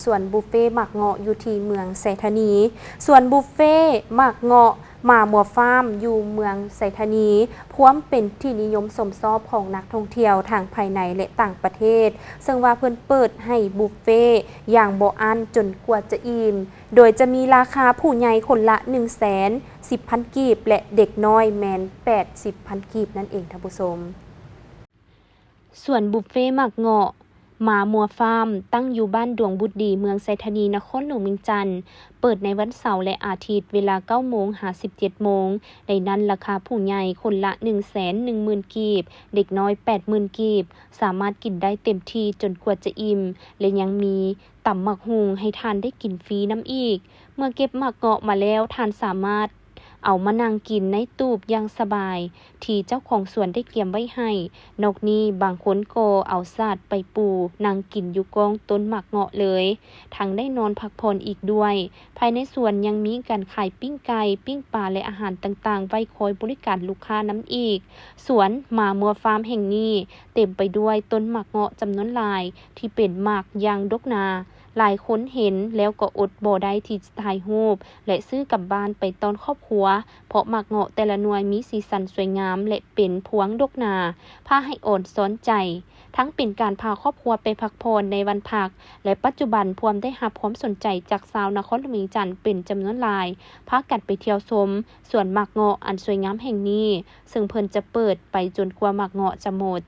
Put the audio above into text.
ສວນບຸບເຟໝາກເງາະຢູ່ທີ່ເມືອງໄຊທານີ. ສວນບຸບເຟໝາກເງາະມາມົວຟາມຢູ່ເມືອງໄຊທານີ ພວມເປັນທີ່ນິຍົມຊົມຊອບຂອງນັກທ່ອງທ່ຽວທັງພາຍໃນ ແລະ ຕ່າງປະເທດ, ເຊິ່ງວ່າເພິ່ນເປີດໃຫ້ບຸບເຟຢ່າງບໍ່ອັ້ນຈົນກວ່າຈະອີ່ມ, ໂດຍຈະມີລາຄາຜູ້ໃຫຍ່ຄົນລະໜຶ່ງແສນສິບພັນກີບ ແລະ ເດັກນ້ອຍແມ່ນແປດສິບພັນກີບນັ້ນເອງທ່ານຜູ້ຊົມ. ສວນບຸບເຟໝາກເງາະ ມາມົວຟາມ ຕັ້ງຢູ່ບ້ານດວງບຸດດີ ເມືອງໄຊທານີ ນະຄອນຫຼວງວຽງຈັນ, ເປີດໃນວັນເສົາ ແລະ ອາທິດ ເວລາເກົ້າໂມງຫາສິບເຈັດໂມງ. ໃນນັ້ນລາຄາຜູ້ໃຫຍ່ຄົນລະໜຶ່ງແສນໜຶ່ງໝື່ນກີບ, ເດັກນ້ອຍແປດໝື່ນກີບ, ສາມາດກິນໄດ້ເຕັມທີ່ຈົນກວ່າຈະອີ່ມ ແລະ ຍັງມີຕຳໝາກຫຸ່ງໃຫ້ທ່ານໄດ້ກິນຟຣີນຳອີກ. ເມື່ອເກັບໝາກເງາະມາແລ້ວ, ທ່ານສາມາດ ເອົາມານັ່ງກິນໃນຕູບຢ່າງສະບາຍ ທີ່ເຈົ້າຂອງສວນໄດ້ກຽມໄວ້ໃຫ້. ນອກນີ້ບາງຄົນກໍເອົາສາດໄປປູນັ່ງກິນຢູ່ກ້ອງຕົ້ນໝາກເງາະເລີຍ, ທັງໄດ້ນອນພັກຜ່ອນອີກດ້ວຍ. ພາຍໃນສວນຍັງມີການຂາຍປີ້ງໄກ່, ປີ້ງປາ ແລະ ອາຫານຕ່າງໆ ໄວ້ຄອຍບໍລິການລູກຄ້ານຳອີກ. ສວນມາມົວຟາມແຫ່ງນີ້ເຕັມໄປດ້ວຍຕົ້ນໝາກເງາະຈຳນວນຫຼາຍ ທີ່ເປັນໝາກຢ່າງດົກໜາ. ຫຼາຍຄົນເຫັນແລ້ວກໍອົດບໍ່ໄດ້ທີ່ຈະຖ່າຍຮູບ ແລະ ຊື້ກັບບ້ານໄປຕ້ອນຄອບຄົວ, ເພາະໝາກເງາະແຕ່ລະໜ່ວຍມີສີສັນສວຍງາມ ແລະ ເປັນພວງດົກໜາ, ພາໃຫ້ອອນຊອນໃຈ, ທັງເປັນການພາຄອບຄົວໄປພັກຜ່ອນໃນວັນພັກ ແລະ ປັດຈຸບັນພວມໄດ້ຮັບຄວາມສົນໃຈຈາກຊາວນະຄອນຫຼວງວຽງຈັນເປັນຈຳນວນຫຼາຍ, ພາກັນໄປທ່ຽວຊົມສວນໝາກເງາະອັນສວຍງາມແຫ່ງນີ້, ເຊິ່ງເພິ່ນຈະເປີດໄປຈົນກວ່າໝາກເງາະຈະໝົດ.